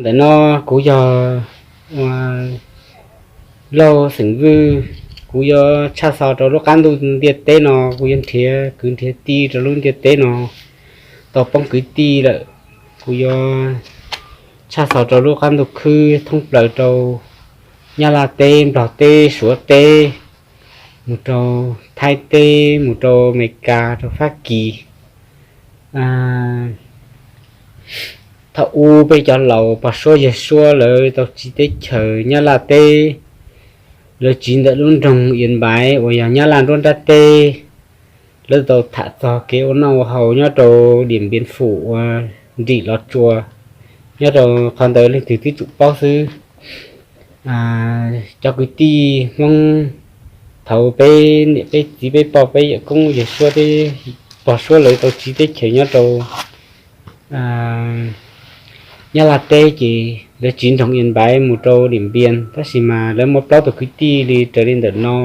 Ntawm no kuv yog Lauj xeem Vwj, kuv yuav tshaj xov rau lub qab ntuj ntiaj teb no, kuv yuav nrhiav kwv nrhiav tij rau lub ntiaj teb no tau poob kwv tij lawm. Kuv yuav tshaj xov rau lub qab ntuj khwb thoob plaws rau Nyab Laj teb, Nplog teb, Suav teb, mus rau Thaib teb, mus rau Amelikas, rau Fab Kis. Thaum ub peb cov laus pog suab yawg suab lawv tau tsiv teb chaws Nyab Laj teb, lawv tsiv ntawm lub nroog Ias Npaiv uas yog Nyab Laj nruab nrab teb. Lawv tau tham txog kev ua noj ua haus nyob rau Diam Npias Fum uas nrim los tsua, nyob rau qhov ntawd leej twg twb tsum paub xwb. Cov kwv tij Hmoob thaum peb niam peb txiv peb pog peb yawm koob yawg suab pog suab lawv tau tsiv teb chaws nyob rau Nyab Laj teb ces lawv tsiv nroog Ias Npaiv mus rau Diam Npias, tab sis mas lawv muaj plaub tug kwv tij li raws li ntawm no.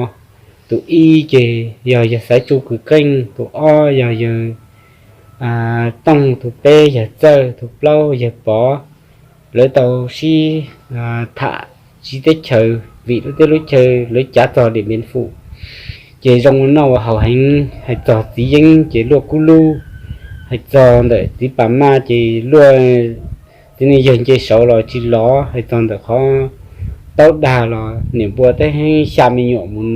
Tus ib ces yog yawg Xaiv Tsu Kws Qeej, tus ob yog yawg Tooj, tus peb yawg Txawj, tus plaub yawg Pov. Lawv tau sib tham tsiv teb chaws vim lub teb lub chaw lawv cav txog Diam Npias Fum. Ces zoo ua noj ua haus heev, hais txog txiv yeeb ces luaj kub lub, hais txog ntawm txiv pas maj ces luaj, txiv neej yawg nce saud los tsis lov, hais txog ntawm qhov taub dag los niam npua teb heeb xya me nyuam mus,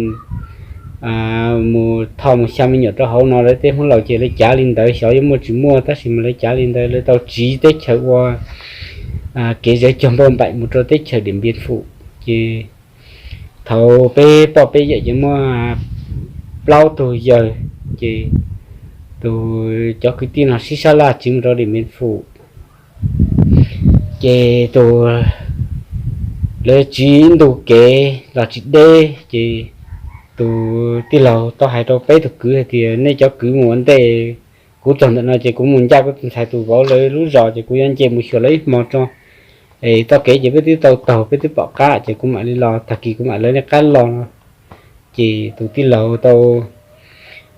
mus tho mus xya me nyuam rau hauv no, lawv tej Hmoob laus ces lawv cav li ntawd, xyov yuav muaj tsis muaj, tab sis mas lawv cav li ntawd, lawv tau tsiv teb chaws ua kev zov cog npauj npaim mus rau teb chaws Diam Npias Fum. Ces thaum peb poj peb yawm ces muaj plaub tug yawg, ces tus, cov kwv tij no sib sab laj tsiv mus rau Diam Npias Fum. Ces tus, lawv tsiv ib ntu kev los tsis deb, ces tus tij laug tau hais rau peb tug kwv hais tias nej cov kwv mus ua ntej, kuv txog ntawm no ces kuv mus ncaj kuv tus ntxhais tus vauv lawv lub zos ces kuv yuav nce mus xyuas lawv ib hmo tso. Es txoj kev ces peb twb tau taug peb twb pom qab ces kuv mam li los, tag kis kuv mam lawv nej qab los no. Ces tus tij laug tau,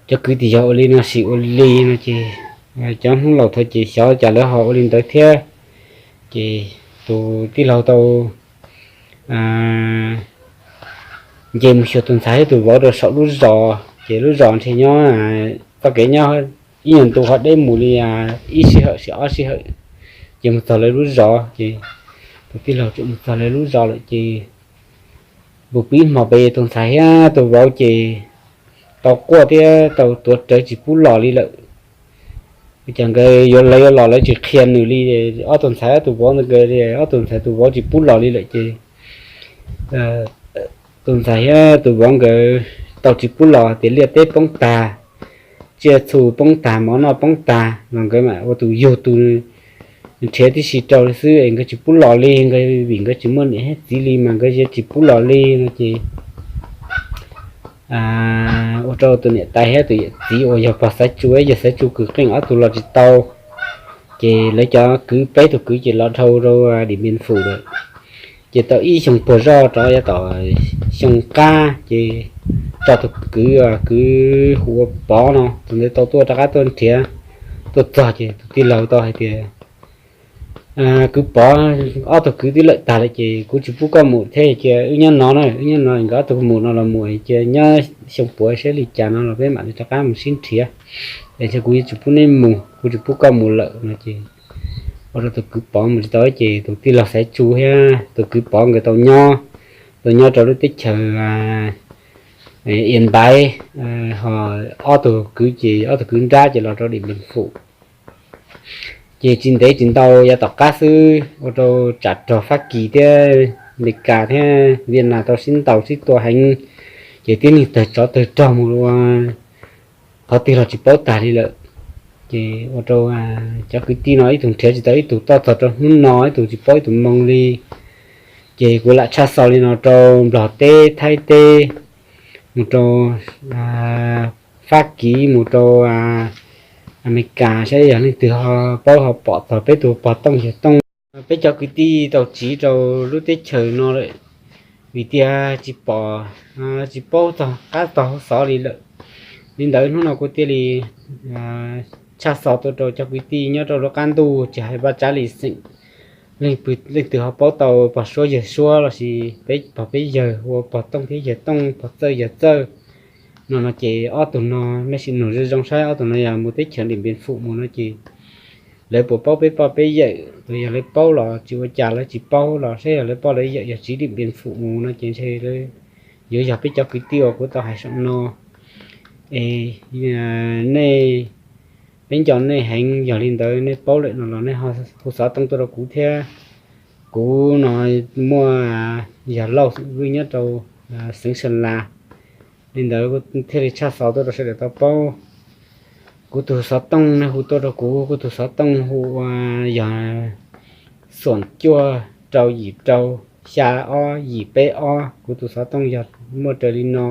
cov kwv tij yog ua li no sim ua li no ces cov Hmoob laus thaum ces xyov cas lawv ho ua li ntawd thiab. Ces tus tij laug tau nce mus xyuas tus ntxhais thiab tus vauv rau saum lub zos, ces lub zos ntshe nyob, txoj kev nyob ib nyuag ntu ho deb mus li ib sij hawm sis ob sij hawm, ces mus txog lawv lub zos. Ces tus tij laug tseem mus txog lawv lub zos lawm ces npus pib hmo pes tus ntxhais thiab tus vauv ces tau quaj thiab tau tuav rawv tsis pub los li lawm. Cas nkawd yuav, lawv yuav los lawv tsis qhia nws li. Ob tug ntxhais ob tug vauv ntawd, ob tug ntxhais tus vauv tsis pub los li lawm ces tus ntxhais thiab tus vauv nkawd tau tsis pub los tias liaj teb poob tag, tsiaj txhu poob tag, mov noj poob tag los nkawd mam ua tus yug tus nrhiav tib si rau xwb es nkawd tsis pub los li. Nkawd vim nkawd tsis muaj niam thiab txiv li mas nkawd tsis pub los li no ces ua rau tus niam tais thiab tus yawm txiv uas yog pog Xaiv Tsu, yog Xaiv Tsu Kws Qeej ob tug los tsis tau. Ces lawv cov kwv peb tug kwv ces los dhau rau Diam Npias Fum lawm. Ces tau ib xyoo puag zoj rov yav tom xyoo qab ces tso tus kwv, kwv hu ua Pov no, tus ntawd tau tuaj rov qab tuaj nrhiav, tuaj txog ces tus tij laug tau hais tias kwv Pov, ob tug kwv twb lawm tag lawm ces kuv tsis pub koj mus thiab, cia wb nyob no na, wb nyob no, nkawd ob tug mus no los mus, cia nyob xyoo puav saib li cas no los peb mam li rov qab mus sib nrhiav. Es kuv yeej tsis pub neb mus, kuv tsis pub koj mus lawm no ces ua rau tus kwv Pov mus tsis tau ces tus tij laug Xaiv Tsu thiab tus kwv Pov nkawd tau nyob, tau nyob rau lub teb chaws Ias Npaiv, ho ob tug kwv ces ob tug kwv nrab ces los rau Diam Npias Fum. Ces tsis ntev tsis ntau yav tom qab xwb ua rau tsam rog Fab Kis thiab Amelikas thiab Viaj Nam tau sib ntaus sib tua heev, ces tib neeg tawg tsov tawg rog mus ua qhov twg los tsis paub tag li lawm. Ces ua rau cov kwv tij no ib tug nrhiav tsis tau ib tug, toj txog rau hnub no ib tug tsis paub ib tug moo li. Ces kuv lam tshaj xov li no rau Nplog teb, Thaib teb, mus rau Fab Kis, mus rau Amelikas saib yog leej twg ho paub ho pom txog peb tus pog Tooj yawg Tooj. Peb cov kwv tij tau tsiv rau lub teb chaws no lawm, vim tias tsis pom, tsis paub txog qab txog hauv xov li lawm. Li ntawd hnub no kuv thiaj li tshaj xov tuaj rau cov kwv tij nyob rau lub qab ntuj tsis hais Vaj Tsab Lis xeem, Leej twg ho paub tau pog suab yawg suab lossis pog peb yawg ua pog tooj thiab yawg tooj, pog txawj yawg txawj no no ces ob tug no, mej sim nug zoo zoo saib ob tug no yog mus teb chaws Dim Pias Fum mus no ces lawv puas paub peb poj peb yawm. Yog lawv paub los tsis ua cas, lawv tsis paub los saib yog lawv poj lawv yawm yog tsiv Dim Pias Fum mus no ces ntshe yuav yog peb cov kwv tij uas kuv tau hais saum no. Es nej, peb nco nej heev, yog li ntawd nej paub lawm no los nej hu xov tooj tuaj rau kuv thiab. Kuv no muaj, yog Lauj Xum Vwj nyob rau xeev Sa Las. Li ntawd thiaj li tshaj xov tuaj rau sawv daws tau paub. Kuv tus xov tooj nej hu tuaj rau kuv, kuv tus xov tooj hu ua yog xoom cuaj rau yim rau xya ob yim peb ob. Kuv tus xov tooj yog muaj raws li no.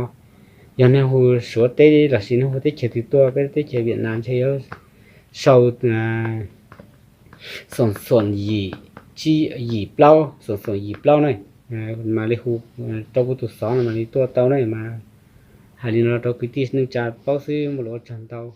Yog nej hu Suav teb lossis nej hu teb chaws twg tuaj, peb teb chaws Viam Nas ntshe yuav sau xoom xoom yim, yim plaub, xoom xoom yim plaub na, mam li hu rau kuv tus xov no mam li tuaj tau na. Mas hais li no rau kwv tij neej tsa paub xwb, muaj lus ua tsaug ntau.